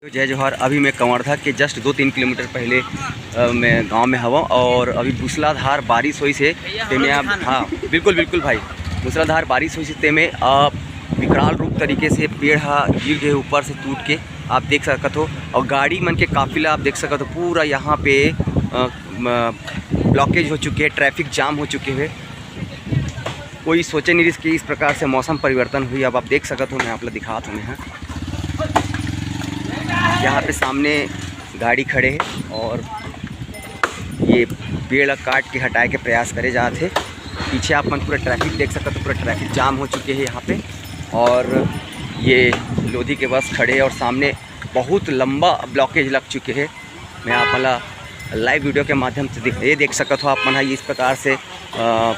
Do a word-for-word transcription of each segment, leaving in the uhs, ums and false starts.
जय जोहार। अभी मैं कवर्धा के just दो तीन किलोमीटर पहले, अ, मैं गांव में हवं और अभी मूसलाधार बारिश होइस हे, तेमे आप, हाँ, बिल्कुल, बिल्कुल भाई, मूसलाधार बारिश होइस हे, तेमे, अ, विकराल रूप तरीके से पेड़ ह गिर गे ऊपर से टूट के, आप देख सकत हो। और गाड़ी मन के काफिला आप देख सकत हो, पूरा यहाँ पे, अ, म-, blockage हो चुके हे, traffic jam हो चुके हे। कोई सोचे नहीं रिहिस कि इस प्रकार से मौसम परिवर्तन होही। अब आप देख सकत हो, मैं आप ला दिखात हूँ, मैं ह यहाँ पे सामने गाड़ी खड़े हे और ये पेड़ ला काट के हटाए के प्रयास करे जात हे। पीछे आप मन पूरा traffic देख सकत हो, पूरा traffic jam हो चुके हे यहाँ पे। और ये लोधी के बस खड़े हे और सामने बहुत लंबा blockage लग चुके हे। मैं आप मन ला live video के माध्यम से दिख, ये देख सकत हो आप मन ह, इस प्रकार से, अ,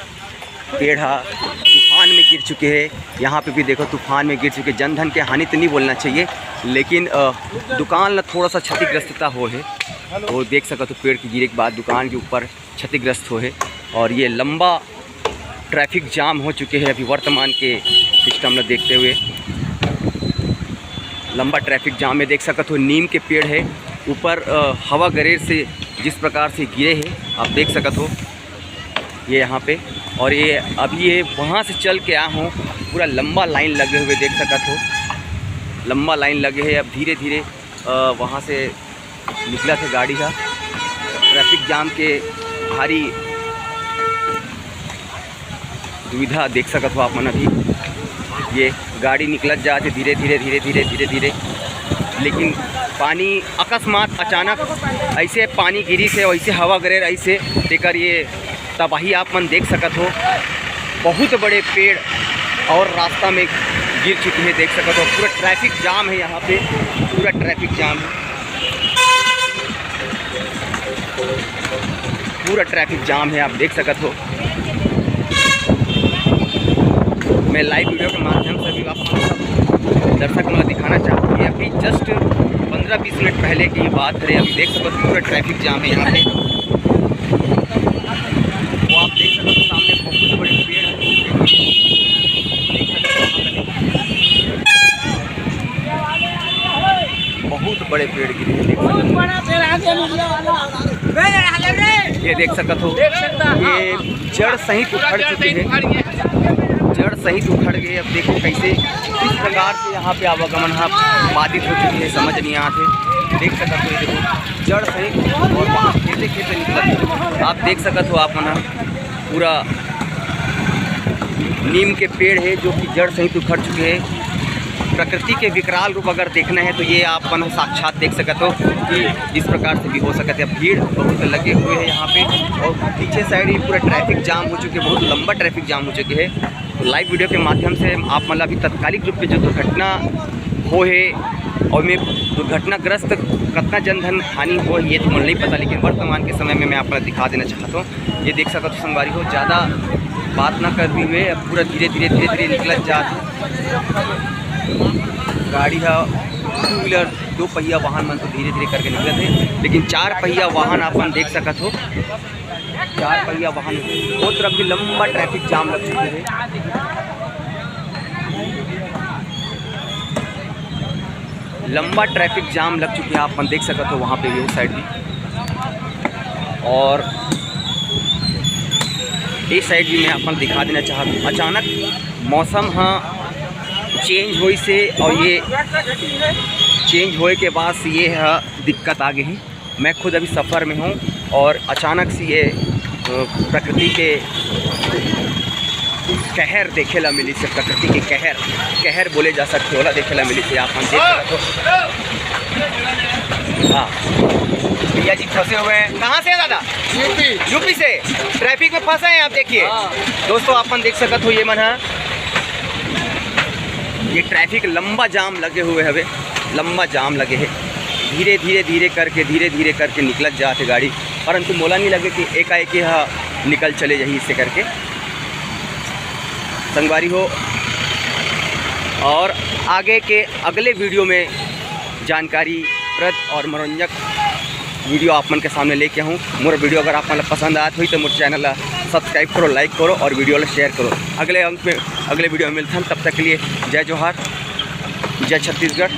पेड़ ह तूफान में गिर चुके हे। यहाँ पे भी देखो, तूफान में गिर चुके। जनधन के हानि तो नहीं बोलना चाहिए, लेकिन, अ, दुकान ला थोड़ा सा क्षतिग्रस्तता हो हे। वो देख सकत हो, पेड़ के गिरे के बाद दुकान के ऊपर क्षतिग्रस्त हो हे। और ये लंबा traffic jam हो चुके हे अभी वर्तमान के system ला देखते हुए। लंबा traffic jam हे, देख सकत हो, नीम के पेड़ हे ऊपर, अ, हवा गरेर से जिस प्रकार से गिरे हे, आप देख सकत हो ये यहाँ पे। और ये अभी ये वहाँ से चल के आया हूँ, पूरा लंबा line लगे हुए देख सकत हो, लंबा line लगे हे। अब धीरे धीरे, अ, वहाँ से निकलत हे गाड़ी ह। Traffic jam के भारी दुविधा देख सकत हो आप मन। अभी ये गाड़ी निकलत जात हे धीरे धीरे, धीरे धीरे, धीरे धीरे, लेकिन पानी अकस्मात अचानक ऐसे पानी गिरिस हे, वैसे हवा गरेर ऐसे, तेकर ये तबाही आप मन देख सकत हो। बहुत बड़े पेड़ और रास्ता में गिर चुके हे, देख सकत हो। पूरा traffic jam हे यहाँ पे, पूरा traffic jam हे, पूरा traffic jam हे, आप देख सकत हो। मैं live video के माध्यम से भी आप मन सब दर्शक मन ला दिखाना चाहूँ कि अभी just पन्द्रह बीस मिनट पहले की बात हरे। अभी देख सकत हो, पूरा traffic jam हे यहाँ पे। वो आप देख सकत हो, सामने बहुत बड़े पेड़ हे। देख सकत हो, बहुत बड़े पेड़ गिरे हे, देख सकत हो। ये देख सकत हो, ये जड़ सहित उखड़ चुके हे, जड़ सहित उखड़ गे। अब देखो कैसे, किस प्रकार से यहाँ पे आवागमन ह बाधित हो चुके हे, समझ नहीं आत हे। देख सकत हो, ये देखो, जड़ सहित और वहाँ खेते खेते निकलत हे। आप देख सकत हो, आप मन ह पूरा नीम के पेड़ हे जो कि जड़ सहित उखड़ चुके हे। प्रकृति के विकराल रूप अगर देखना है तो ये आप मन साक्षात देख सकत हो कि इस प्रकार से भी हो सकत हे। भीड़ बहुत लगे हुए हे यहाँ पे और पीछे side ही पूरा traffic jam हो चुके, बहुत लंबा traffic jam हो चुके हे। तो live video के माध्यम से आप मन ला अभी तत्कालिक रूप में जो दुर्घटना हो हे और में दुर्घटनाग्रस्त कतना जनधन हानि हो हे, ये तो मोला नहीं पता, लेकिन वर्तमान के समय में मैं आप मन ला दिखा देना चाहत हूँ। ये देख सकत हो संगवारी हो, ज़्यादा बात ना करते हुए अब पूरा धीरे धीरे, धीरे धीरे निकलत जात हे। गाड़ी ह two wheeler, दो पहिया वाहन मन तो धीरे धीरे करके निकलत हे, लेकिन चार पहिया वाहन आप मन देख सकत हो, चार पहिया वाहन वो तरफ भी लंबा traffic jam लग चुके हे। लंबा traffic jam लग चुके हे, आप मन देख सकत हो वहाँ पे भी, उस side भी। और इस side भी मैं आप मन दिखा देना चाहत हूँ, अचानक मौसम ह change होइस हे और ये change होए के बाद से ये ह दिक्कत आ गे हे। मैं खुद अभी सफ़र में हूँ और अचानक से ये, अ, प्रकृति के कहर देखे ला मिलिस हे, प्रकृति के कहर, कहर बोले जा सकथे, ओला देखे ला मिलिस हे। आप मन देख सकत हो। हाँ, भैया जी फंसे हुए हैं। कहाँ से हैं दादा? यूपी। यूपी से। Traffic में फंसे हैं आप, देखिए। हाँ। दोस्तों, आप मन देख सकत हो, ये मन ह, ये traffic लंबा jam लगे हुए हवे, लंबा jam लगे हे। धीरे धीरे धीरे करके, धीरे धीरे करके निकलत जात हे गाड़ी, परंतु मोला नहीं लगे कि एकाएक ह निकल चले जाही इससे करके, संगवारी हो। और आगे के अगले video में जानकारीप्रद और मनोरंजक video आप मन के सामने लेके आहूँ। मोर video अगर आप मन ला पसंद आत होही तो मोर channel ला subscribe करो, like करो और video ला share करो। अगले अंक में, अगले video में मिलथन, तब तक के लिए जय जोहार, जय छत्तीसगढ़।